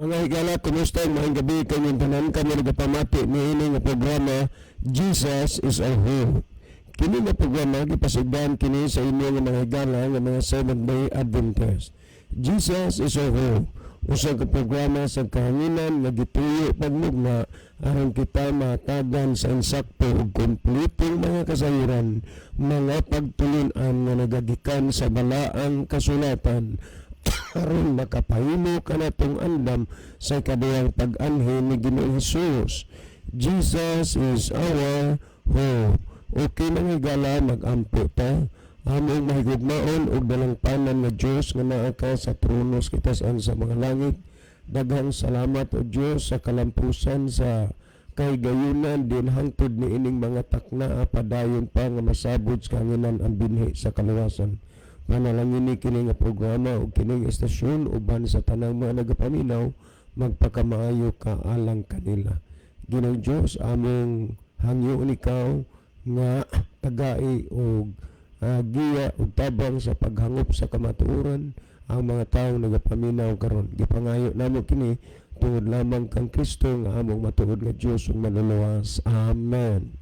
Mga higala, kumusta? Maayong gabi kanyong tanan. Kami nagapamati niini nga programa, Jesus Is Our Hope. Kini nga programa gipasigdan kini sa inyo nga mga higala nga mga Seventh-day Adventist. Jesus Is Our Hope. Usa ka programa sa kahanginan nga gituyo pagmugna aron kita mahatagan sa insakto ug kompletong mga kasayuran, mga pagtulun-an nga nagagikan sa Balaang Kasulatan aron makapahimo kanatong andam sa ikaduyang pag-anhi ni Ginoong Hesus. Jesus is our hope. Okay, mga higala, mag-ampo ta. Among mahigugmaon ug dalangpanan nga Dios nga naa ka sa trono sa kitasan sa mga langit. Daghang salamat, o Dios, sa kalampusan sa kahigayunan din hangtod ni ining mga takna, padayon pa nga masabod sa kahanginan ang binhi sa kaluwasan. Panalangini kini nga programa ug kining estasyon uban sa tanang mga nagapaminaw, magpakamaayo ka alang kanila. Ginoong Dios, among hangyoon ikaw nga tagai og giya ug tabang sa paghangop sa kamatuoran ang mga taong nagapaminaw karon. Gipangayo namo kini tungod lamang kang Kristo nga among matuod nga Dios ug Manluluwas. Amen.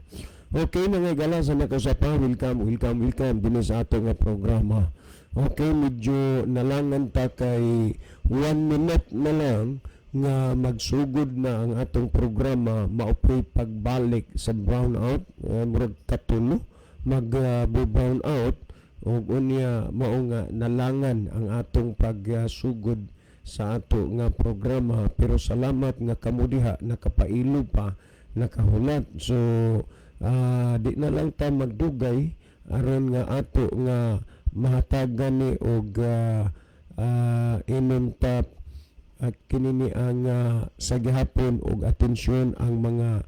Okay, mga higala, sa nakausapa, welcome, welcome, welcome dinhi sa ato nga programa. Okay, medyo nalangan ta kay 1 minute na lang nga magsugod na ang atong programa, mao poy pagbalik sa brown out, murag katulo mag brown out ug unya mao nga nalangan ang atong pagsugod sa ato nga programa, pero salamat nga kamo diha nakapailo pa, nakahulat. So di na lang ta magdugay aron nga ato nga mahatagan ni og inom ta at kini ni ang sa gihapon og atensyon ang mga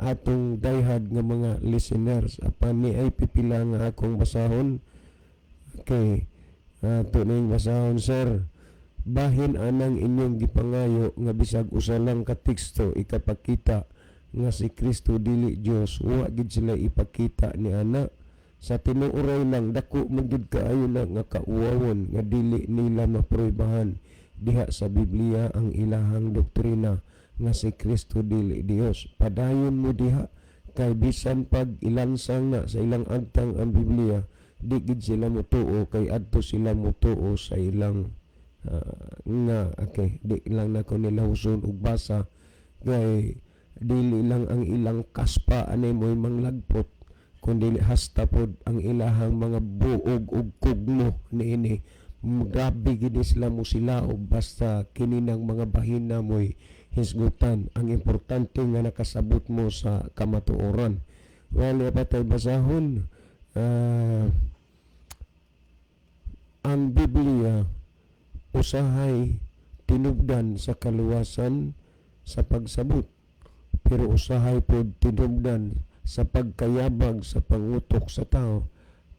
atong dayhag nga mga listeners. Apan ni ay pipila nga akong basahon. Okay, ato ning basahon. Sir, bahin anang inyong gipangayo nga bisag usa lang ka teksto ikapakita nga si Kristo dili Dios, wa gid sila ipakita ni ana. Sa tinuoray lang, dako man gyud kaayo na nga kauwawon nga dili nila mapruebahan diha sa Biblia ang ilahang doktrina nga si Kristo dili Dios. Padayon mo diha kay bisan pag ilansang na sa ilang agtang ang Biblia, di gid sila motuo kay adto sila motuo sa ilang nga. Okay, di lang nako nila huson og basa kay dili lang ang ilang kaspa anay mo'y manglagpot kundi hasta pod ang ilahang mga buog ug kugmo niini. Grabe gid sila mo sila og basta kini ng mga bahina mo'y hisgutan. Ang importante nga nakasabot mo sa kamatuoran. Wala pa tayo basahon. Ang Biblia usahay tinubdan sa kaluwasan sa pagsabot, pero usahay pod tinubdan sa pagkayabag sa pangutok sa tao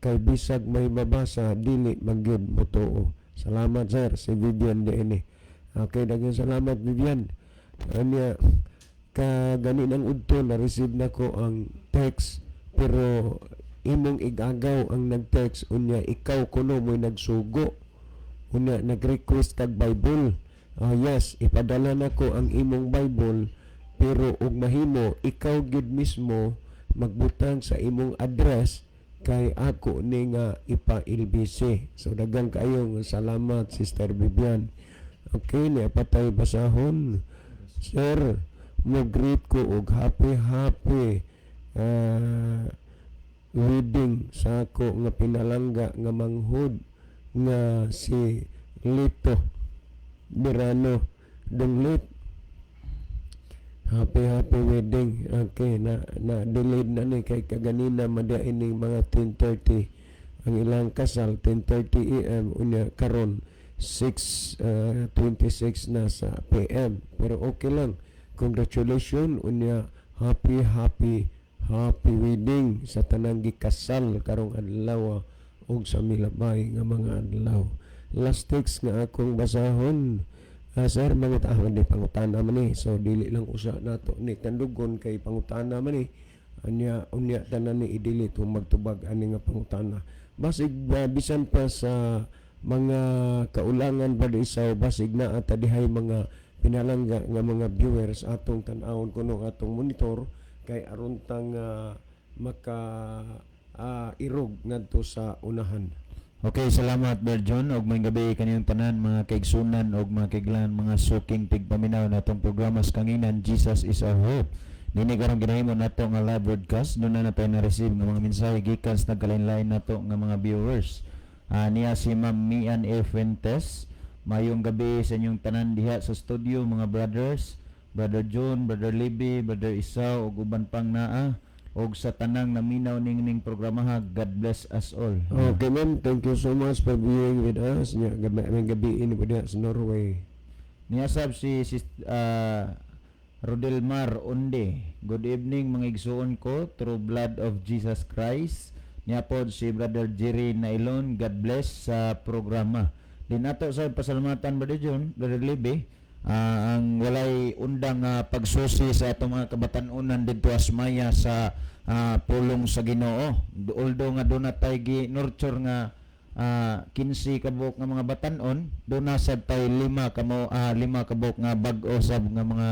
kay bisag may mabasa, dili man gyud motuo. Salamat, sir. Si Vivian di ini. Okay, daghang salamat, Vivian. Anya ka gani ng udto na receive nako ang text, pero imong igagaw ang nag-text, unya ikaw kuno mo'y nagsugo, unya nag-request kag Bible. Oh yes, ipadala nako ang imong Bible, pero ug mahimo ikaw gyud mismo magbutang sa imong address kay ako ni nga ipa-LBC. So daghang kaayong salamat, Sister Vivian. Okay, niya patay basahon. Sir, mo greet ko og happy happy wedding sa ako nga pinalangga nga manghud nga si Lito Birano Dunglit. Happy happy wedding. Okay, na na delayed na ni kay kaganina madya ining mga 10:30 ang ilang kasal, 10:30 AM, unya karon 6:26 na sa PM, pero okay lang. Congratulations, unya happy happy happy wedding sa tanang gikasal karong adlaw ug sa milabay nga mga adlaw. Last text nga akong basahon. Sir, mangutana di, pangutana man ni. So dili lang usa nato ni tandugon kay pangutana man ni. Anya unya tanan ni i-delete kung magtubag ani nga pangutana. Basig bisan pa sa Mga kaulangan, Brother Isaw, basig na at dihay mga pinalangga nga mga viewers, atong tan-awon kuno atong monitor kay aron tang maka irog ngadto sa unahan. Okay, salamat, Berjon, og maayong gabi kaniyong tanan, mga kaigsunan og mga kaiglan, mga suking tigpaminaw natong programa sa kanginan, Jesus is Our Hope. Nini karong ginahimo nato nga live broadcast, duna na tayo na-receive nga mga mensahe gikan sa nagkalain-lain nato nga mga viewers. Niya si Ma'am Mian A. Fuentes. Mayong gabi sa inyong tanan diha sa studio, mga brothers, Brother John, Brother Libby, Brother Isaw ug uban pang naa og sa tanang naminaw ning programa. God bless us all. Okay, ma'am, thank you so much for being with us. Nya gabi, may gabi ini po diha sa Norway. Niya sab si Rodelmar Onde. Good evening, mga igsuon ko through blood of Jesus Christ. Niya pod si Brother Jerry Nailon. God bless sa programa. Di nato sa pasalamatan, Brother John, Brother Libby, ang walay undang pagsusi sa atong mga kabatan-unan didto Asmaya sa pulong sa Ginoo. Although nga duna tay gi nurture nga 15 kabuok nga mga batan-on, duna sad tay lima kabuok nga bag-o sab nga mga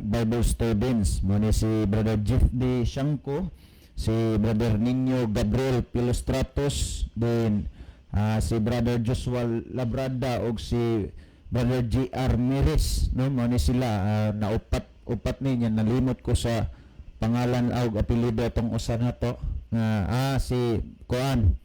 Bible students. Mo ni si Brother Jeff D. Shanko, si Brother Nino Gabriel Pilostratos, then si Brother Joshua Labrada og si Brother G.R. Mires, no? Mo ni sila na upat upat ni niya. Nalimot ko sa pangalan og apelyido atong usa nato nga si kuan,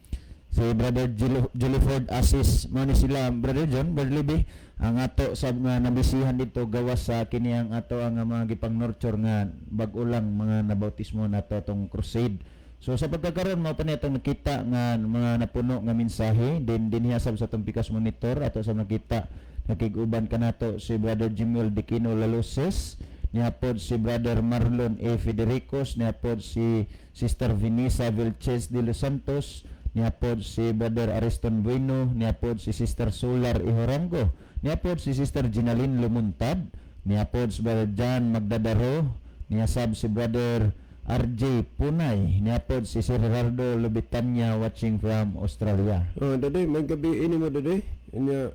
si Brother Juliford Asis. Mo ni sila, Brother John, Brother Libby, ang ato sa mga nabisihan dito gawas sa kini ang ato ang mga gipang nurture nga bag-o lang mga nabautismo nato atong crusade. So sa pagkakaroon, mao pa ni atong nakita nga mga napuno nga mensahe din dinhi sab sa atong Pikas monitor. Ato sa nakita, nakig-uban kanato si Brother Jimuel Dikino Laluces, niya pod si Brother Marlon A. Federicos, niya pod si Sister Vanessa Vilches de Los Santos, niya pod si Brother Ariston Bueno, niya pod si Sister Solar Ihorango, niya pod si Sister Ginaline Lumuntad, niya pod si Brother John Magdadaro, niya sab si Brother RJ Punay, niya pod si Sir Gerardo Lubitanya, watching from Australia. Oh, dade, may gabi ini mo, dade. Inya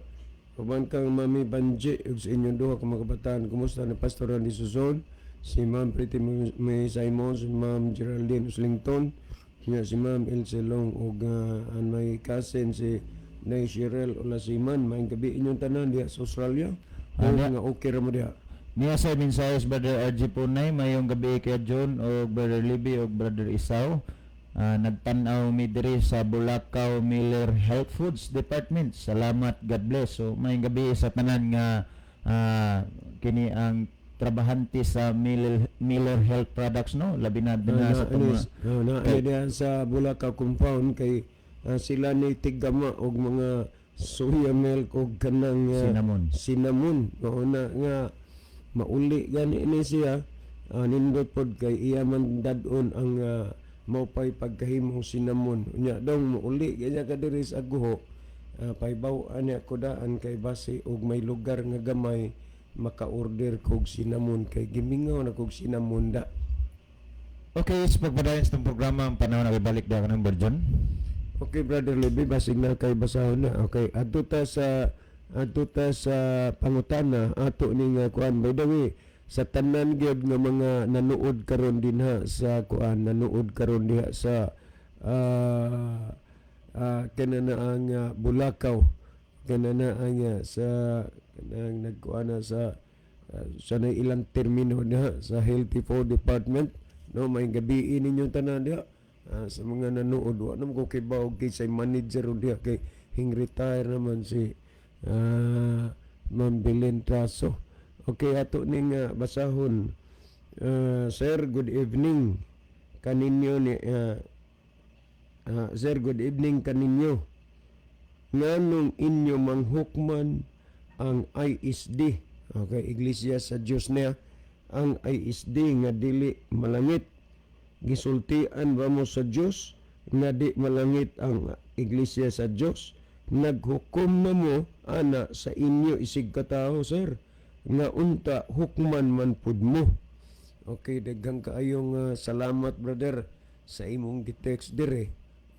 uban kang Mami Banji ug sa inyong duha ka mga kabataan. Kumusta ni Pastor Randy Suzon, si Ma'am Pretty May Simon, si Ma'am Geraldine Uslington, nya si Ma'am Ilse Long ug ang may cousin si Nay Shirel Olasiman. May gabi inyong tanan diha sa Australia. Ano? Nga okay ra mo diha. Niya sa mensahe si Brother RG Punay, mayong gabi kay John o Brother Libby o Brother Isaw. Nagtan-aw mi diri sa Bulacau Miller Health Foods Department. Salamat, God bless. So mayong gabi sa tanan nga kini ang trabahante sa Miller Health Products, no, labi na dinha sa atong mga Oh, na diha sa Bulacau compound kay sila ni tiggama og mga soya milk og kanang cinnamon. Cinnamon. Mao na nga mauli gani ni siya, nindot pod kay iya man dad-on ang maupay pagkahimong cinnamon. Unya dong mauli ganya ka diri sa guho, paybaw-an niya ko daan kay base og may lugar nga gamay maka-order kog cinnamon kay gimingaw na kog cinnamon da. Okay, sa pagpadayon sa itong programa, ang panahon na ibalik da ka ng Virgin. Okay, Brother Levi, basig na kay basahon na. Okay, adto ta sa pangutana ato ning kuan. By the way, sa tanan gyud nga mga nanood karon dinha sa kuan, nanood karon diha sa kana na ang Bulacau, kana na ang sa kanang nagkuan na sa na ilang termino diha sa Healthy Food Department, no? May gabi ninyong tanan diha. Sa mga nanood, wa naman ko kibaw kinsay manager o diha kay hing retire naman si Ma'am Belen Traso. Okay, ato ning basahon. Sir, good evening kaninyo ni sir, good evening kaninyo. Nganong inyo manghukman ang ISD? Okay, Iglesia sa Dios niya ang ISD nga dili malangit. Gisultian ba mo sa Dios nga di malangit ang Iglesia sa Dios? Naghukom na mo ana sa inyo isig katawo, sir, nga unta hukman man pud mo. Okay, daghang kaayong salamat, brother, sa imong gi-text dire.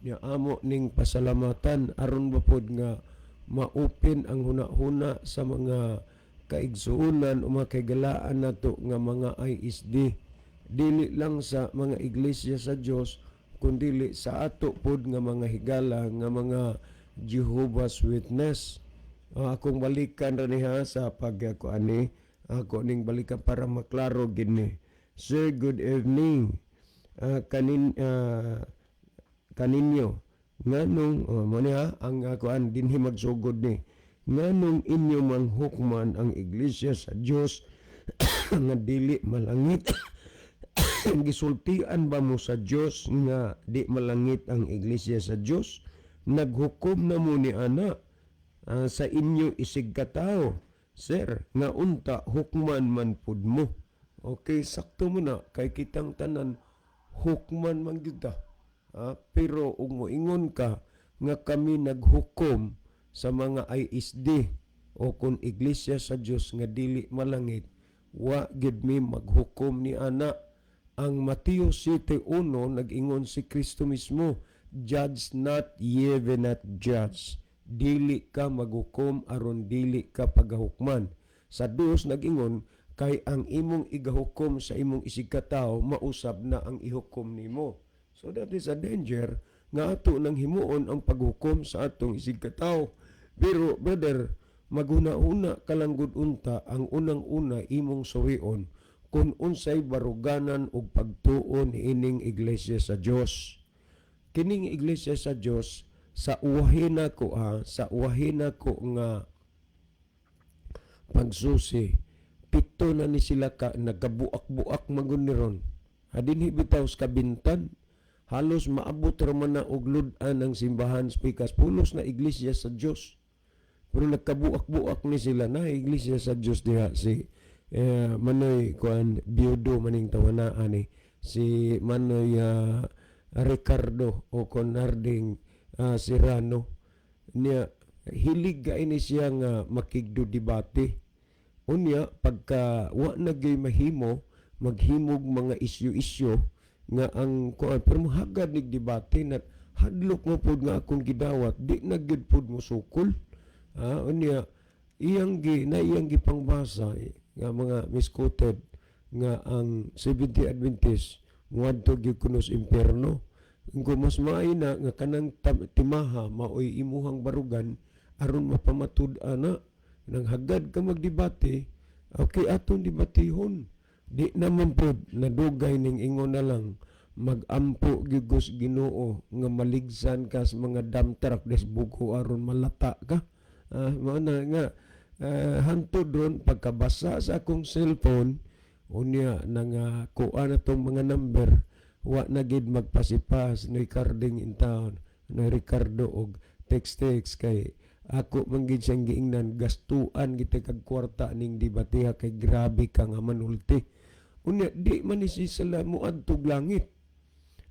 Nya amo ning pasalamatan aron ba pod nga ma-open ang huna-huna sa mga kaigsuonan o mga kaigalaan nato nga mga ISD, dili lang sa mga iglesia sa Dios kundili sa ato pod nga mga higala nga mga Jehovah's Witness. Akong balikan ra niha sa pagkuan ni, ako ning balikan para maklaro gid ni. Sir, good evening. Kaninyo nganong, oh, mo ni ha ang kuan dinhi magsugod ni, nganong inyo manghukman ang iglesia sa Dios nga dili malangit? Gisultian ba mo sa Dios nga di malangit ang iglesia sa Dios? Naghukom na mo ni ana sa inyo isig katao, sir, nga unta hukman man pud mo. Okay, sakto mo na kay kitang tanan hukman man gyud ta. Pero ug moingon ka nga kami naghukom sa mga ISD o kung iglesia sa Dios nga dili malangit, wa gid mi maghukom ni ana. Ang Mateo 7:1, nag-ingon si Kristo mismo, "Judge not, ye be not judged." Dili ka maghukom aron dili ka pagahukman. Sa 2, nag-ingon, kay ang imong igahukom sa imong isig katawo, mausab na ang ihukom nimo. So that is a danger nga ato nang himuon ang paghukom sa atong isig katawo. Pero brother, maghuna-huna ka lang gud unta. Ang unang-una imong suwion kung unsay baruganan og pagtuo niining iglesia sa Dios. Kining iglesia sa Dios, sa uwahina ko ha, sa uwahina ko nga pagsusi, 7 na ni sila ka nagabuak-buak magun ni ron. Dinhi bitaw sa Kabintan, halos maabot ra man na og lud-an ang simbahan sa pikas, pulos na iglesia sa Dios. Pero nagkabuak-buak ni sila na iglesia sa Dios diha, si Manoy kuan, biyudo maning tawana ani si Manoy Ricardo o Conarding Serrano niya. Hilig ka ini siya nga makigdo debate. Unya pagka wa na gyud mahimo, maghimog mga isyu-isyu nga ang kuan, pero mohagad nig debate na hadlok mo pod nga akong gidawat di na gyud pod mo sukol. Unya iyang gi na iyang gipangbasa nga mga misquoted nga ang Seventh Adventist muadto gyud kuno sa impierno. Kung mas maayo na nga kanang timaha maoy imuhang barugan aron mapamatud ana. Nang hagad ka magdebate, okay, aton debatihon. Di naman pod nadugay ning ingon na lang, magampo gyud ko sa Ginoo nga maligsan ka sa mga dump truck des buko aron malata ka. Mao na nga hantod ron pagkabasa sa akong cellphone, unya nang kuha na tong mga number, wa na gid magpasipas ni Carding in town na Ricardo og text text kay ako man gid siyang giingnan, gastuan gid kag kwarta ning debateha kay grabe ka nga manulti. Unya di man ni sila moadto og langit.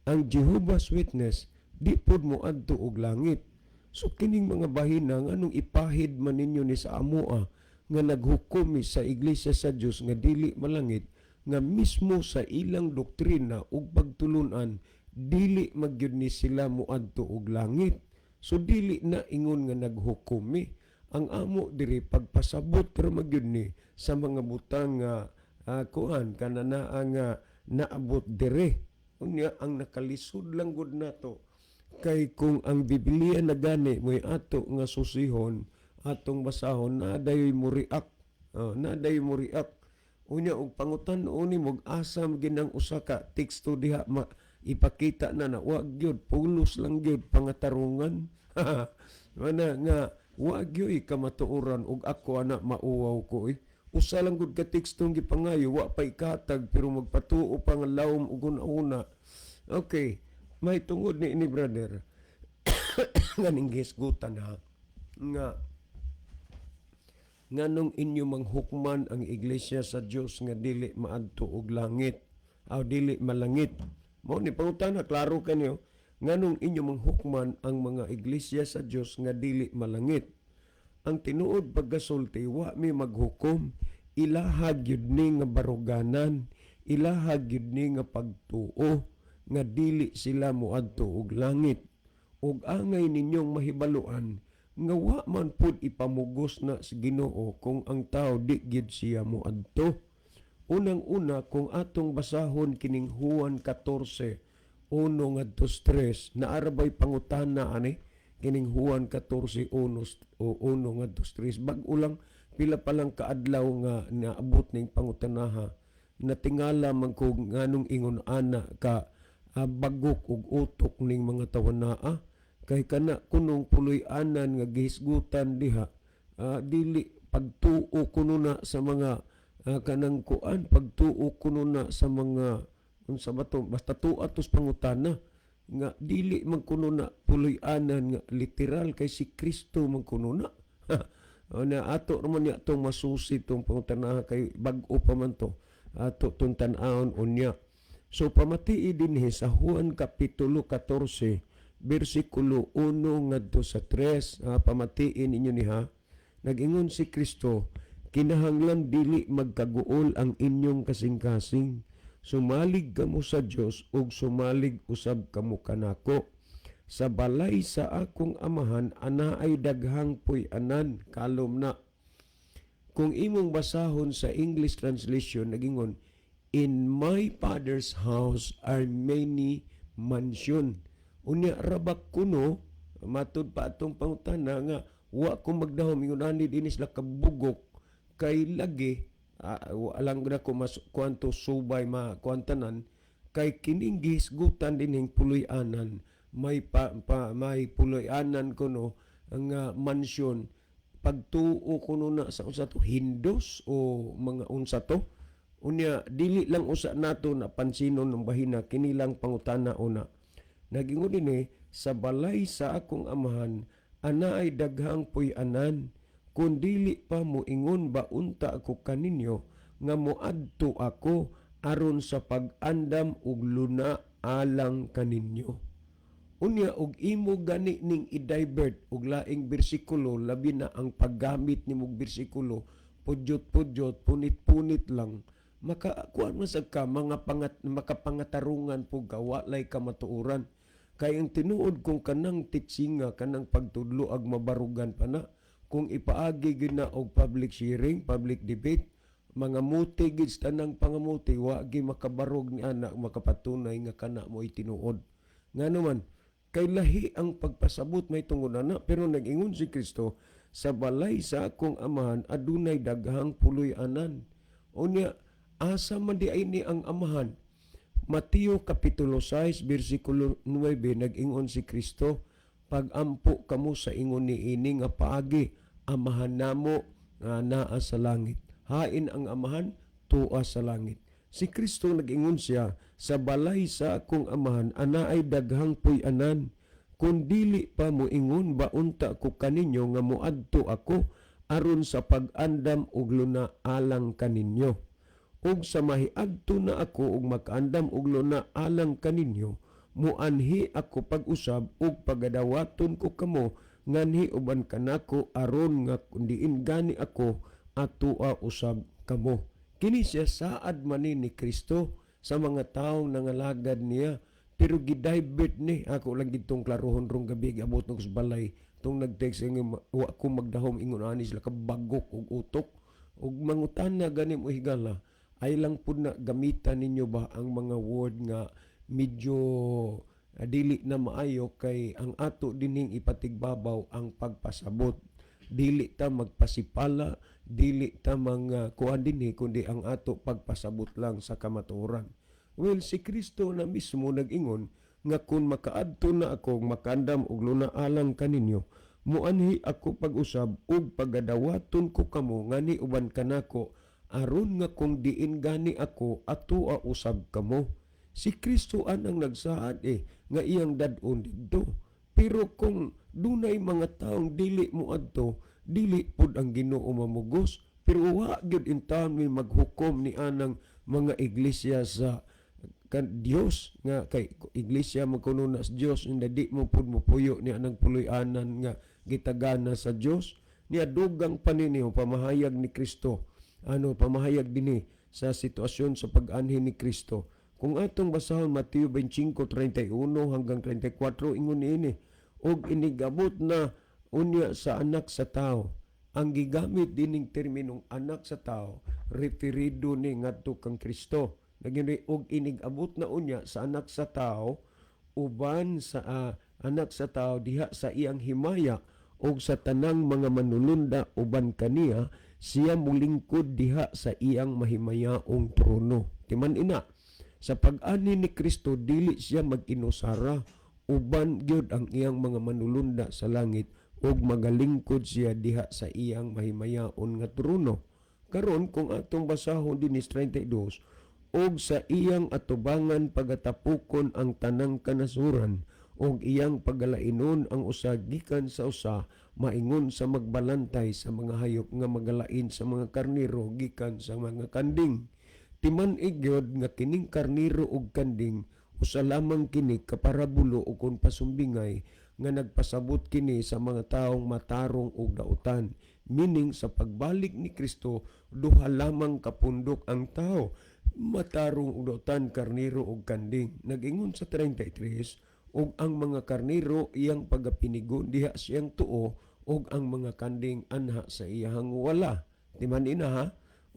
Ang Jehovah's Witness di pod moadto og langit. So kining mga bahina, nganong ipahid man ninyo ni sa amoa nga naghukom mi sa iglesia sa Dios nga dili malangit, nga mismo sa ilang doktrina ug pagtulunan dili magyud ni sila moadto og langit? So dili na ingon nga naghukom mi. Ang amo diri, pagpasabot ra magyud ni sa mga butang nga kuan kana naa nga naabot dire. Unya ang nakalisod lang gud nato kay kung ang Biblia na gani mo'y ato nga susihon, atong basahon, na dayoy mo react. Na dayoy mo react. Unya og pangutan-on nimo asa ginang usa ka teksto diha ma ipakita na na wa gyud, pulos lang gyud pangatarungan. Mana nga wa gyud kamatuoran ug ako ana mauwaw ko eh. Usa lang gud ka tekstong gipangayo, wa pa ikatag, pero magpatuo pa nga lawom ug una. Okay, may tungod ni ini, brother, nga ning gihisgutan ha, nga nganong inyo manghukman ang iglesia sa Dios nga dili maadto og langit aw dili malangit? Mao ni pangutana, klaro kanyo. Nganong inyo manghukman ang mga iglesia sa Dios nga dili malangit? Ang tinuod pagkasulti, wa mi maghukom. Ilaha gyud ni nga baruganan, ilaha gyud ni nga pagtuo nga dili sila moadto og langit. Ug angay ninyong mahibaluan nga wa man pud ipamugos na sa Ginoo kung ang tao di gyud siya moadto. Unang-una, kung atong basahon kining Juan 14:1 ngadto 3, naa ra bay pangutana ani kining Juan 14:1 o 1 ngadto 3? Bag-o lang, pila pa lang kaadlaw nga naabot ning pangutanaha. Natingala man ko nganong ingon ana ka bagok og utok ning mga tawanaa, kay kana kunong puloy-anan nga gihisgutan diha, dili pagtuo kuno na sa mga kanang kuan, pagtuo kuno na sa mga unsa ba to, basta tuo tos pangutana nga dili man kuno na puloy-anan nga literal, kay si Kristo man kuno na. O na ato raman niya tong masusi tong pangutana kay bag-o pa man to, ato tong tan-awon unya. So pamatii dinhi sa Juan Kapitulo 14 bersikulo 1 ngadto sa 3. Pamatiin ninyo niha. Nag-ingon si Kristo, "Kinahanglan dili magkaguol ang inyong kasing-kasing. Sumalig kamo sa Dios ug sumalig usab kamo kanako. Sa balay sa akong Amahan anaay daghang puy-anan." Kalom na. Kung imong basahon sa English translation, nagingon, "In my Father's house are many mansion." Unya rabak kuno matud pa atong pangutana nga wa ko magdahom ingon ani dinhi sila kabugok, kay lagi alang na ko mas kuanto subay ma kuantanan, kay kining gihisgutan dinhing puloy-anan, may pa may puloy-anan kuno ang mansion, pagtuo kuno na sa unsa to, Hindus o mga unsa to. Unya dili lang usa nato na pansinon ng bahina kini lang pangutana una. Nagingon dinhi, "Sa balay sa akong Amahan anaay daghang puy-anan. Kun dili pa, moingon ba unta ako kaninyo nga moadto ako aron sa pag-andam og luna alang kaninyo?" Unya og imo gani ning i-divert og laing bersikulo, labi na ang paggamit nimog bersikulo, pudyot-pudyot, punit-punit lang, makakuan man sad ka mga pangat, makapangatarungan pud ka, walay kamatuoran. Kay ang tinuod, kung kanang teaching nga, kanang pagtudlo ag mabarugan pa na, kung ipaagi gyud na og public sharing, public debate, mga muti gid sa tanang pangamuti, wa gi makabarog ni ana, makapatunay nga kana mo tinuod. Ngano man? Kay lahi ang pagpasabot may tungod ana. Pero nag-ingon si Kristo, "Sa balay sa akong Amahan adunay daghang puloy-anan." Unya asa man di ay ni ang Amahan? Mateo Kapitulo 6 bersikulo 9, nag-ingon si Kristo, "Pagampo kamo sa ingon ni ini nga paagi, Amahan namo nga naa sa langit." Hain ang Amahan? Tua sa langit. Si Kristo, nag-ingon siya, "Sa balay sa akong Amahan anaay daghang puy-anan. Kun dili pa, moingon ba unta ko kaninyo nga moadto ako aron sa pag-andam og luna alang kaninyo? Ug sa mahiadto na ako ug makaandam og luna alang kaninyo, muanhi ako pag-usab ug pagadawaton ko kamo nganhi uban kanako, aron nga kun diin gani ako, atoa usab kamo." Kini siya, saad man ni Kristo sa mga taong nangalagad niya, pero gidivert ni. Ako lang gitong klarohon rong gabi, giabot sa balay tong nag-text nga wa ko magdahom ingon ani sila kabagok og utok. Ug mangutana gani mo, higala, ay lang pud na gamitan ninyo ba ang mga word nga medyo dili na maayo, kay ang ato dinhing ipatigbabaw ang pagpasabot. Dili ta magpasipala, dili ta mga kuan dinhi, kundi ang ato pagpasabot lang sa kamatuoran. Well, si Kristo na mismo nag-ingon nga kung makaadto na ako, makaandam og luna alang kaninyo, muanhi ako pag-usab ug pagadawaton ko kamo ngani uban kanako, aron nga kung diin gani ako, atoa usab kamo. Si Kristo anang nagsaad eh nga iyang dad-on didto. Pero kung dunay mga taong dili moadto, dili pud ang Ginoo mamugos. Pero wa gyud intawon mi maghukom ni anang mga iglesia sa kan Dios, nga kay iglesia man kuno na sa Dios, nga di mo pud mopuyo ni anang puloy-anan nga gitagana sa Dios. Niya dugang pa ninyo pamahayag ni Kristo, ano pamahayag dinhi sa sitwasyon sa pag-anhi ni Kristo. Kung atong basahon Mateo 25:31 hanggang 34, ingon niini, Ug inigabot na unya sa Anak sa Tao. Ang gigamit dining terminong "Anak sa Tao", referido ni ngadto kang Kristo. Nagini og inigabot na unya sa Anak sa Tao uban sa Anak sa Tao diha sa iyang himaya og sa tanang mga manulunda uban kaniya, siya mulingkod diha sa iyang mahimayaong trono. Timan ina, sa pag-ani ni Kristo, dili siya mag-inusara, uban gyud ang iyang mga manulunda sa langit ug magalingkod siya diha sa iyang mahimayaon nga trono. Karon, kung atong basahon dinis 32, "Ug sa iyang atubangan pagatapukon ang tanang kanasuran ug iyang pagalainon ang usa gikan sa usa, maingon sa magbalantay sa mga hayop nga magalain sa mga karniro gikan sa mga kanding." Timan-i gyud nga kining karniro ug kanding, usa lamang kini ka parabulo o kon pasumbingay nga nagpasabot kini sa mga taong matarong ug dautan. Meaning, sa pagbalik ni Kristo, duha lamang kapundok ang tao, matarong ug dautan, karniro ug kanding. Nag-ingon sa 33, "Ug ang mga karniro iyang pagapinigon diha siyang tuo ug ang mga kanding anha sa iyahang wala." Timan ina ha.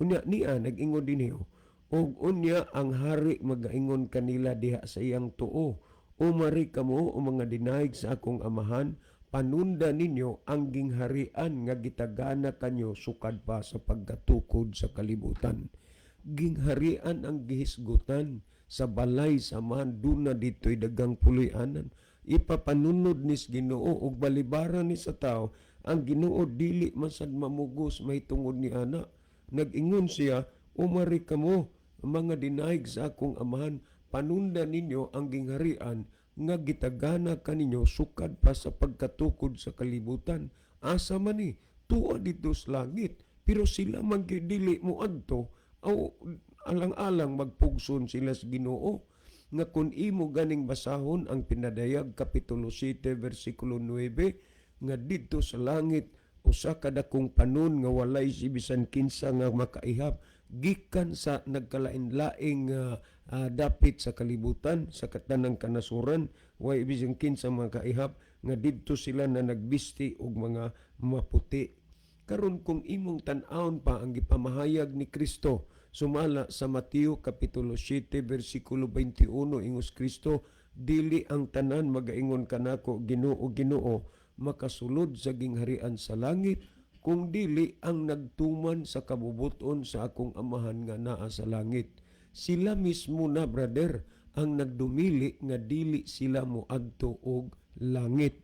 Unya niya nag-ingon dinhi, "Ug unya ang Hari magaingon kanila diha sa iyang tuo, 'Umari kamo o mga dinayeg sa akong Amahan, panunda ninyo ang gingharian nga gitagana kanyo sukad pa sa pagkatukod sa kalibutan.'" Gingharian ang gihisgutan. Sa balay sa Amahan duna dito'y daghang puloy-anan. Ipapanunod nis Ginoo ug balibaran ni sa tao. Ang Ginoo dili man sad mamugos may tungod ni ana. Nag-ingon siya, "Umari kamo mga dinayeg sa akong Amahan, panunda ninyo ang gingharian nga gitagana kaninyo sukad pa sa pagkatukod sa kalibutan." Asa man ni? Tuwa dito sa langit. Pero sila man gyud dili mo adto aw alang-alang magpugson sila sa Ginoo. Nga kung imo ganing basahon ang Pinadayag kapitulo 7 versikulo 9, nga didto sa langit usa ka dakong panon nga walay si bisan kinsa nga makaihap gikan sa nagkalain-laing dapit sa kalibutan, sa katanang kanasuran, way bisan kinsa makaihap, nga didto sila na nagbisti og mga maputi. Karon, kung imong tan-awon pa ang gipamahayag ni Kristo sumala sa Mateo kapitulo 7 versikulo 21, ingos Kristo, "Dili ang tanan magaingon kanako, 'Ginoo, Ginoo,' makasulod sa gingharian sa langit, kung dili ang nagtuman sa kabubuton sa akong Amahan nga naa sa langit." Sila mismo na, brother, ang nagdumili nga dili sila moadto og langit.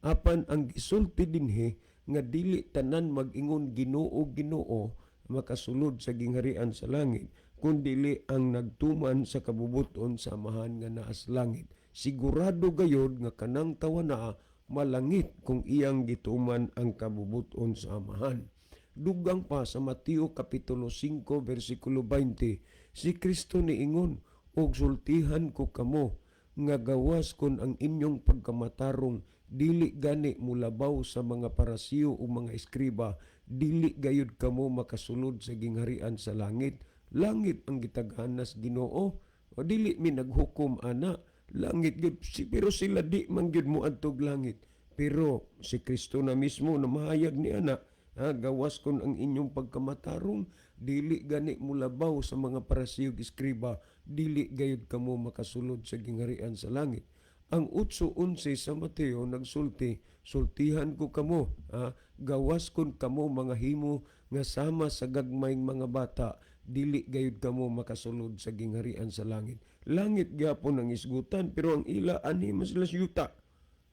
Apan ang gisulti dinhi nga dili tanan mag-ingon, "Ginoo, Ginoo," makasulod sa gingharian sa langit, kun dili ang nagtuman sa kabubuton sa Amahan nga naa sa langit. Sigurado gayod nga kanang tawana malangit kung iyang gituman ang kabubuton sa Amahan. Dugang pa sa Mateo kapitulo 5 versikulo 20, si Kristo niingon, "Og sultihan ko kamo nga gawas kon ang inyong pagkamatarong dili gani mulabaw sa mga Parasiyo o mga eskriba, dili gayud kamo makasulod sa gingharian sa langit." Langit ang gitaghanas Ginoo. O dili mi naghukom ana. Langit gyud si, pero sila di man gyud moadtog langit. Pero si Kristo na mismo na mahayag ni ana, ha, gawas kon ang inyong pagkamatarong dili gani mulabaw sa mga Parasiyo ug eskriba, dili gayud kamo makasulod sa gingharian sa langit. Ang 8:11 sa Mateo nagsulti, "Sultihan ko kamo, ha, gawas kon kamo mga himo nga sama sa gagmayng mga bata, dili gayud kamo makasulod sa gingharian sa langit." Langit gyapon ang isgutan, pero ang ila anhi man sila sa yuta.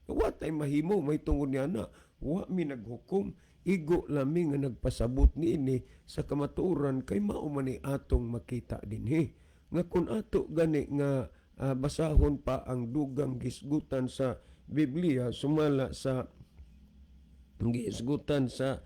Wa tay mahimo may tungod niya na. Wa mi naghukom, igo lami nga nagpasabot niini sa kamatuoran kay mao man ni atong makita dinhi. Nga kun ato gani nga basahon pa ang dugang gisgutan sa Biblia sumala sa gisgutan sa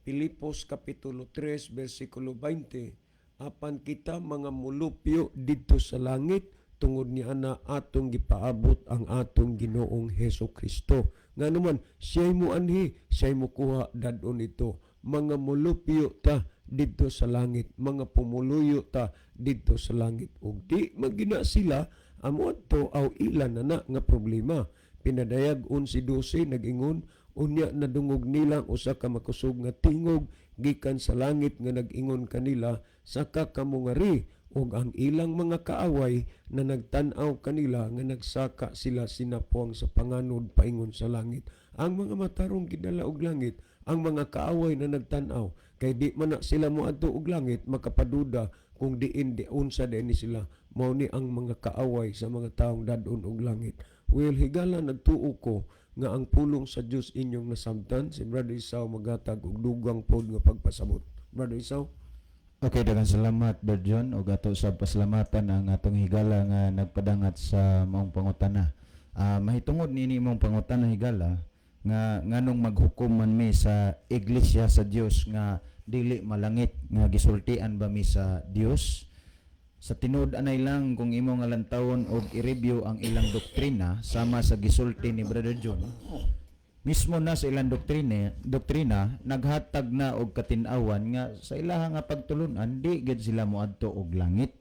Pilipos kapitulo 3 versikulo 20, "Apan kita mga mulupyo didto sa langit tungod ni ana atong gipaabot ang atong Ginoong Heso Kristo." Ngano man siya'y mo anhi, siya'y mo kuha dadon ito. Mga mulupyo ta didto sa langit, mga pumuluyo ta didto sa langit. Ug di magina sila amo adto aw ila na na nga problema. Pinadayag 11:12 nag-ingon, "Unya nadungog nila ang usa ka makusog nga tingog gikan sa langit nga nag-ingon kanila, 'Saka kamo ngari.' Ug ang ilang mga kaaway na nagtan-aw kanila nga nagsaka sila sinapwang sa panganod paingon sa langit." Ang mga matarong gidala og langit, ang mga kaaway na nagtan-aw kay di man na sila moadto og langit, makapaduda kung diin di unsa di ni sila. Mao ni ang mga kaaway sa mga taong dad-on og langit. Well, higala, nagtuo ko nga ang pulong sa Dios inyong nasabtan. Si Brother Isaw maghatag og dugang pod nga pagpasabot. Brother Isaw. Okay, daghang salamat, Brother John, ug ato sa pasalamatan ang atong higala nga nagpadangat sa maong pangutana. Mahitungod niini imong pangutana, higala, nga nganong maghukom man mi sa iglesia sa Dios nga dili malangit, nga gisultian ba mi sa Dios? Sa tinuod anay lang, kung imo nga lantawon og i-review ang ilang doktrina sama sa gisulti ni Brother John, mismo na sa ilang doktrina naghatag na og katin-awan nga sa ilaha nga pagtulunan di gid sila moadto og langit.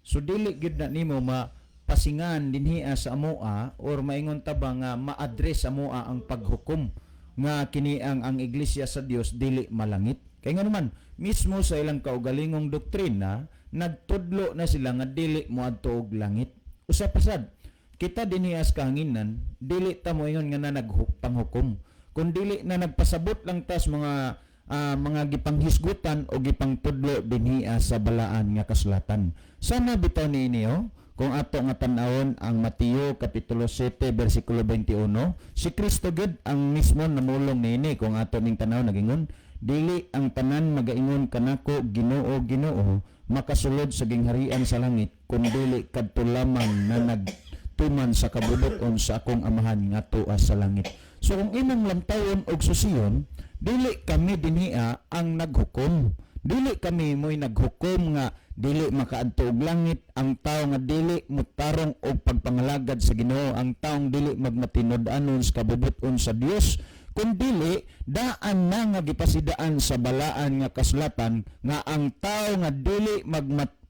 So dili gid na nimo mapasingan dinhia sa amoa or maingon ta ba nga ma-address amoa ang paghukom nga kini ang iglesia sa Dios dili malangit. Kay nga naman mismo sa ilang kaugalingong doktrina nagtudlo na sila nga dili moadto og langit. Usa pa sad, kita dinhi sa kahanginan, dili ta moingon nga na nagpanghukom kun dili na nagpasabot lang tas mga gipanghisgutan o gipangtudlo dinhi sa balaan nga kasulatan. Sana bitaw niini oh, kung ato nga tan-awon ang Mateo kapitulo 7 bersikulo 21, si Kristo gid ang mismo namulong niini. Kung ato ning tan-aw, nagingon, "Dili ang tanan magaingon kanako, 'Ginoo, Ginoo,' makasulod sa gingharian sa langit, kun dili kadto lamang na nagtuman sa kabubut-on sa akong Amahan nga tuas sa langit." So kung imong lantawon og susiyon, dili kami dinhia ang naghukom. Dili kami mo'y naghukom nga dili makaadto og langit ang tao nga dili mutarong og pagpangalagad sa Ginoo, ang taong dili magmatinud-anon sa kabubut-on sa Dios, kun dili daan na nga gipasidaan sa balaan nga kasulatan nga ang tao nga dili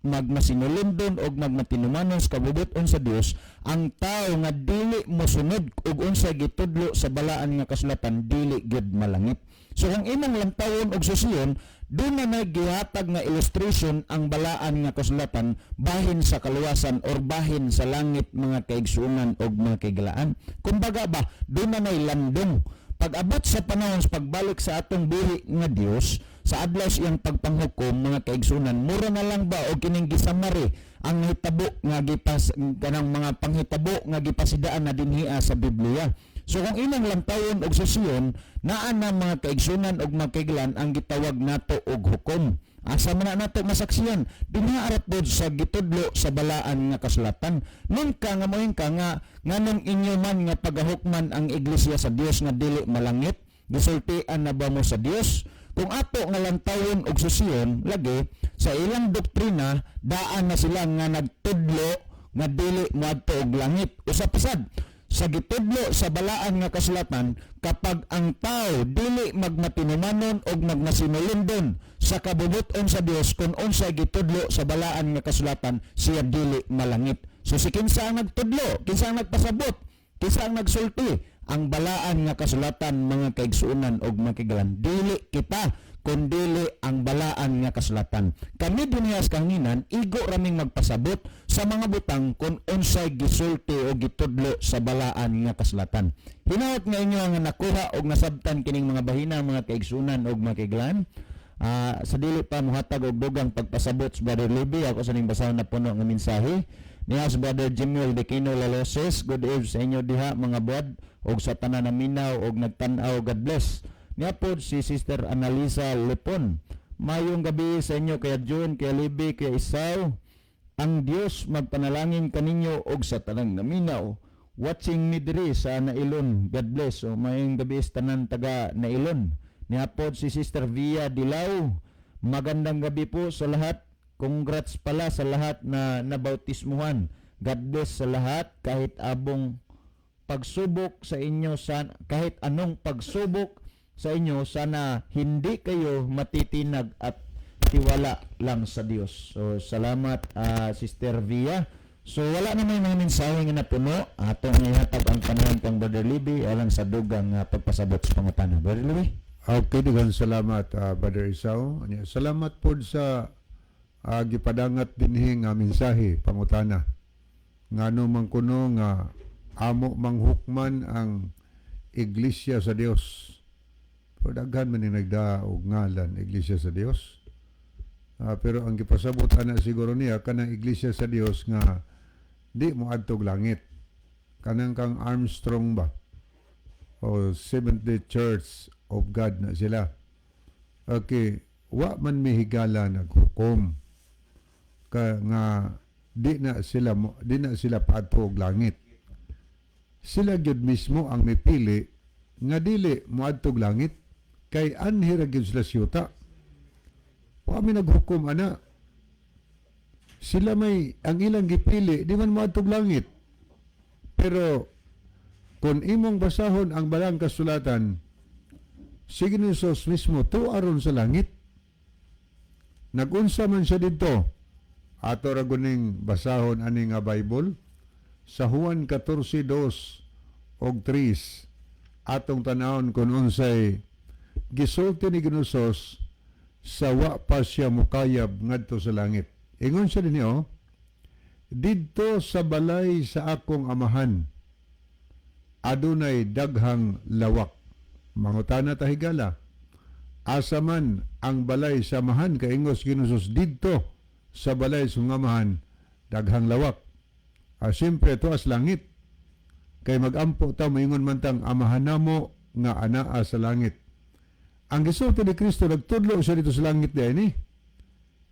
magmasinulondon og magmatinumanon sa kabubut-on sa Dios, ang tao nga dili mosunod og unsa gitudlo sa balaan nga kasulatan, dili gyud malangit. So kung imong lantawon og susiyon, doon na gihatag nga illustration ang balaan nga kasulatan bahin sa kaluwasan or bahin sa langit, mga kaigsuonan og mga kaigalaan. Kumbaga ba, doon na landong pag-abot sa panahon sa pagbalik sa atong buhi nga Dios sa adlaw sa iyang pagpanghukom, mga kaigsunan. Mura na lang ba og kining gisamari ang hitabo nga gipas kanang mga panghitabo nga gipasidaan na dinhia sa Biblia. So kung imong lantawon og susiyon, naa na, mga kaigsunan og mga kaiglan, ang gitawag nato og hukom. Asa man na nato masaksiyan? Dinha ra pod sa gitudlo sa balaan nga kasulatan. Nun ka nga moingon ka nga nganong inyo man nga pagahukman ang iglesia sa Dios nga dili malangit, gisultian na ba mo sa Dios? Kung ato nga lantawon og susiyon, lagi sa ilang doktrina daan na sila nga nagtudlo nga dili moadto og langit. Usa pa sad, sa gitudlo sa balaan nga kasulatan, kapag ang tao dili magmatinumanon og magmasinulondon sa kabubut-on sa Dios kung unsa gitudlo sa balaan nga kasulatan, siya dili malangit. So si kinsa ang nagtudlo? Kinsa ang nagpasabot? Kinsa ang nagsulti? Ang balaan nga kasulatan, mga kaigsuonan og mga kaigalan. Dili kita, kundili ang balaan nga kasulatan. Kami dinhi sa kahanginan, igo raming magpasabot sa mga butang kung unsay gisulti o gitudlo sa balaan nga kasulatan. Hinaot nga inyo nga nakuha og nasabtan kining mga bahina, mga kaigsuonan og mga kaiglan. Sa dili pa muhatag og dugang pagpasabot sa Brother Libby, ako sa ning basahon na puno nga mensahe. Niya si Brother Jimuel de Quino Laloses, good eve sa inyo diha, mga buad, og sa tanan na minaw og nagtan-aw, God bless. Niya pod si Sister Annalisa Lepon. Mayong gabi sa inyo kaya June, kaya Libby, kaya Isaw. Ang Dios magpanalangin kaninyo og sa tanang naminaw. Watching me diri sa Nailon. God bless. O mayong gabi sa tanan taga Nailon. Niya pod si Sister Via Dilaw. Magandang gabi po sa lahat. Congrats pala sa lahat na nabautismuhan. God bless sa lahat kahit abong pagsubok sa inyo san kahit anong pagsubok sa inyo, sana hindi kayo matitinag at tiwala lang sa Dios. So salamat, Sister Via. So wala na may mga mensahe nga napuno, atong ihatag ang panahon kang Brother Libby alang sa dugang nga pagpasabot sa pangutana. Brother Libby. Okay, daghang salamat, Brother Isao. Anya, salamat pod sa gipadangat dinhi nga mensahe pangutana. Ngano man kuno nga amo manghukman ang Iglesia sa Dios? Pero daghan man ni nagdaa og ngalan Iglesia sa Dios. Pero ang gipasabot ana siguro niya kanang Iglesia sa Dios nga di mo adtog langit. Kanang kang Armstrong ba? O Seventh Day Church of God na sila. Okay, wa man mi higala naghukom ka nga di na sila paadto og langit. Sila gyud mismo ang mipili nga dili moadtog langit kay anhi ra gyud sila siyuta. Wa mi naghukom ana. Sila may ang ilang gipili di man moadtog langit. Pero kung imong basahon ang balang kasulatan, si Jesus mismo tuaron sa langit. Nagunsa man siya didto. Ato ra guning basahon ani nga Bible sa Juan 14:2 og 3. Atong tanawon kung unsay gisulti ni Ginoo sa wa pa siya mukayab ngadto sa langit. Ingon siya dinhi, oh, "Didto sa balay sa akong Amahan adunay daghang lawak." Mangutana ta, higala. Asa man ang balay sa Amahan? Kay ingos Ginoo didto sa balay sa Amahan daghang lawak. Siyempre tuas langit. Kay magampo ta, moingon man tang "Amahan namo nga anaa sa langit." Ang gisulti ni Kristo, nagtudlo siya dito sa langit diay ni.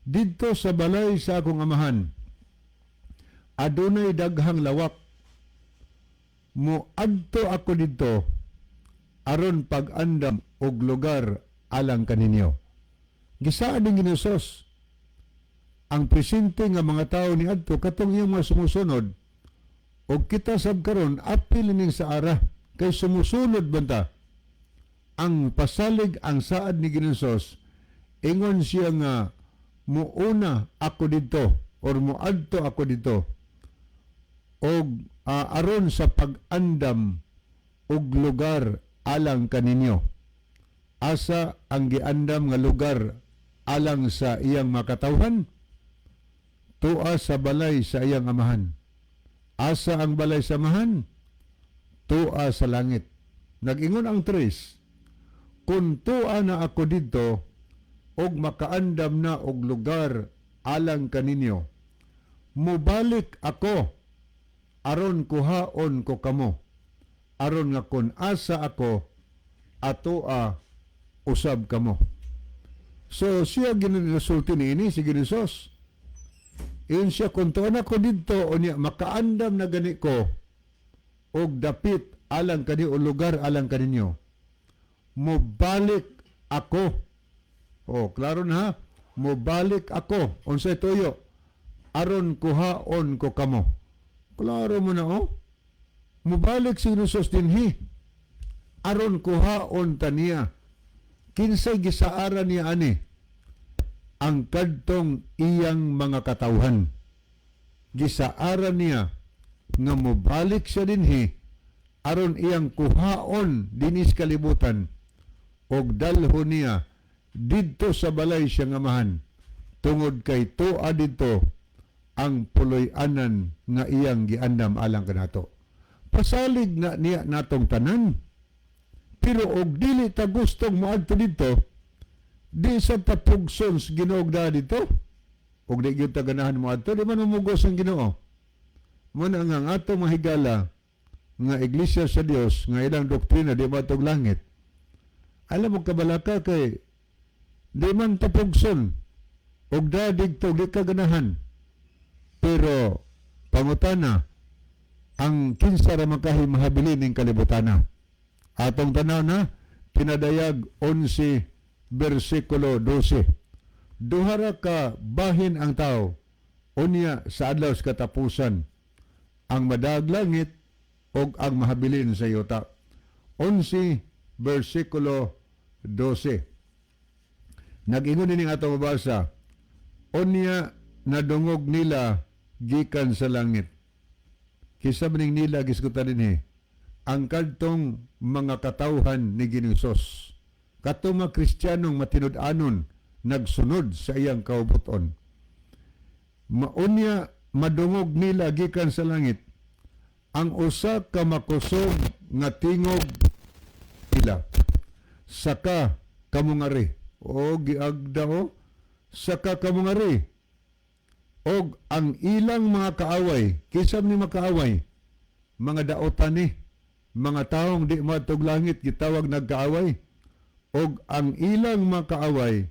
"Didto sa balay sa akong Amahan adunay daghang lawak. Moadto ako didto aron pag-andam og lugar alang kaninyo." Gisaad ning Ginoo ang presente nga mga tao ni adto katong iyang mga sumusunod, og kita sab karon apil ning sa ara kay sumusunod banta. Ang pasalig, ang saad ni Ginoo, ingon siya nga muuna ako didto or muadto ako didto og aron sa pag-andam og lugar alang kaninyo. Asa ang giandam nga lugar alang sa iyang makatawhan? Tua sa balay sa iyang Amahan. Asa ang balay sa Amahan? Tua sa langit. Nag-ingon ang tres, "Kung tua na ako didto og makaandam na og lugar alang kaninyo, mubalik ako aron kuhaon ko kamo, aron nga kun asa ako atoa usab kamo." So siya ginasulti niini si Ginoo. Ingon siya, "Kung tuon ako didto unya makaandam na gani ko og dapit alang kani o lugar alang kaninyo, mobalik ako." Oh, klaro na ha. "Mobalik ako." Unsay tuyo? "Aron kuhaon ko kamo." Klaro mo na, oh. Mobalik si Jesus dinhi aron kuhaon ta niya. Kinsay gisaaran niya ani? Ang kadtong iyang mga katawhan. Gisaaran niya nga mobalik siya dinhi aron iyang kuhaon dinis kalibutan og dalhon niya didto sa balay siyang Amahan tungod kay tua didto ang puloy-anan nga iyang giandam alang kanato. Pasalig na niya natong tanan. Pero og dili ta gustong moadto didto, di sa ta pugson sa Ginoo da didto. Og di gyud ta ganahan moadto, di man mamugos ang Ginoo. Mo na nga ang atong mahigala nga Iglesia sa Dios nga ilang doktrina di moadtog langit. Alam mo, kabalaka kay di man ta pugson og da didto di ka ganahan. Pero pangutana, ang kinsa ra man kahi mahabilin ning kalibutana? Atong tanaw na Pinadayag 11 bersikulo 12. Duha ra ka bahin ang tao unya sa adlaw sa katapusan: ang madaag langit og ang mahabilin sa yuta. 11 bersikulo 12. Nag-ingon ini atong mabasa. "Unya nadungog nila gikan sa langit. Kinsa man ning nila gisgutan dinhi? Ang kadtong mga katawhan ni Ginoong Hesus. Katong mga Kristiyanong matinud-anon nagsunod sa iyang kaubuton. Maunya madungog nila gikan sa langit ang usa ka makusog nga tingog nila. "Saka kamungari." O giagda o "Saka kamungari." Og ang ilang mga kaaway, kinsa ni makaaway? Mga daotan ni, mga taong di maadtog langit gitawag nagkaaway. Og ang ilang mga kaaway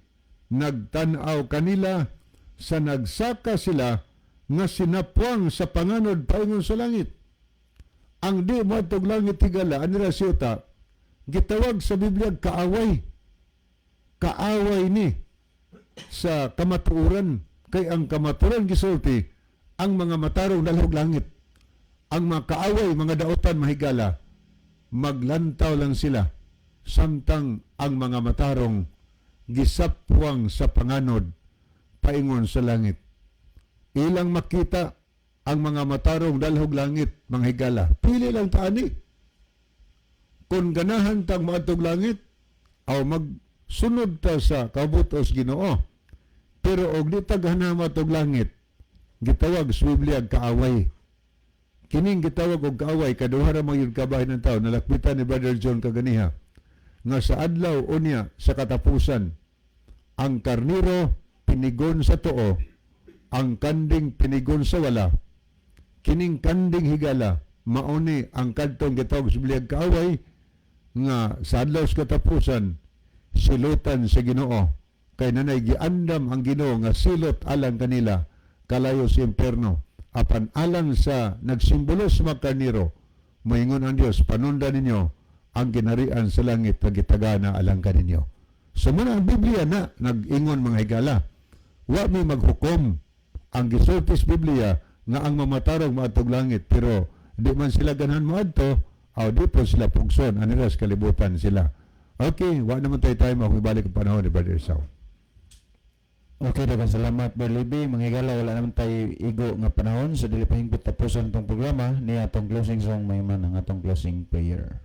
nagtan-aw kanila sa nagsaka sila nga sinapwang sa panganod paingon sa langit. Ang di maadtog langit, higala, anira siyuta, gitawag sa Biblia kaaway. Kaaway ni sa kamatuoran, kay ang kamatuoran gisulti ang mga matarong dalhog langit. Ang mga kaaway, mga daotan, mahigala, maglantaw lang sila samtang ang mga matarong gisapwang sa panganod paingon sa langit. Ilang makita ang mga matarong dalhog langit, mga higala. Pili lang ta ani. Kung ganahan tang maadtog langit, aw magsunod ta sa kabutos Ginoo. Pero og di ta ganahan maadtog langit, gitawag sa Biblia kaaway. Kining gitawag og kaaway, kaduha ra man yun kabahin ng tao, nalakbitan ni Brother John kaganiha, nga sa adlaw unya sa katapusan, ang karniro pinigon sa tuo, ang kanding pinigon sa wala. Kining kanding, higala, mauni ang kadtong gitawag sa Biblia kaaway, nga sa adlaw sa katapusan, silutan sa Ginoo. Kay nanay giandam ang Ginoo nga silot alang kanila kalayo sa impierno. Apan alang sa nagsimbolo sa mga karniro, moingon ang Dios, "Panunda ninyo ang ginarian sa langit nga gitagana alang kaninyo." So muna ang Biblia na nag-ingon, mga higala. Wa mi maghukom. Ang gisulti sa Biblia nga ang mamatarong maadtog langit, pero di man sila ganahan moadto, aw di po sila pugson anira sa kalibutan sila. Okay, wa naman tayo time. Ako ibalik ang panahon ni Brother Sao. Okay, daghang salamat, Berlibi. Mga higala, wala naman tayo igo nga panahon. So, dili pa hingpit tapuson itong programa ni atong closing song, may man ang atong closing prayer.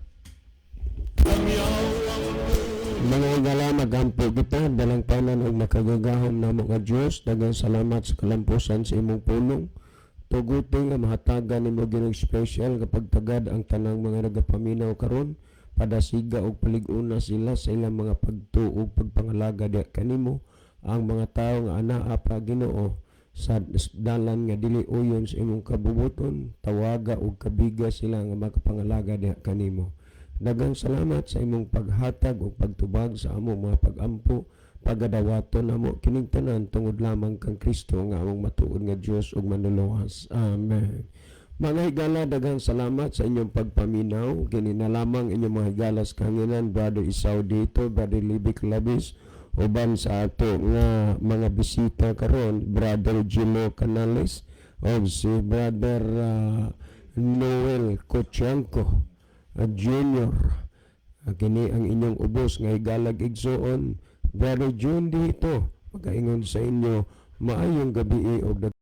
Mga higala, magampo kita. Dalangpanan og makagagahom namo nga Dios, daghang salamat sa kalampusan sa imong pulong. Tuguti nga mahatagan nimo, Ginoong, special nga pagtagad ang tanang mga nagapaminaw karon. Padasiga og palig-una sila sa ilang mga pagtuo, pagpangalaga diha kanimo. Ang mga tawo nga anaa pa, Ginoo, sa dalan nga dili uyon sa imong kabubuton, tawaga og kabiga sila nga makapangalaga diha kanimo. Daghang salamat sa imong paghatag ug pagtubag sa among mga pagampo. Pagadawaton namo kining tanan tungod lamang kang Kristo nga among matuod nga Dios ug Manluluwas. Amen. Mga higala, daghang salamat sa inyong pagpaminaw. Kini na lamang inyong mga higala sa kahanginan, Brother Isaw dito, Brother Libik Labis, uban sa ato nga mga bisita karon, Brother Gino Canales o si Brother Noel Cochianco Jr. Kini ang inyong ubos nga higalag igsoon, Brother June dito, magaingon sa inyo, maayong gabi og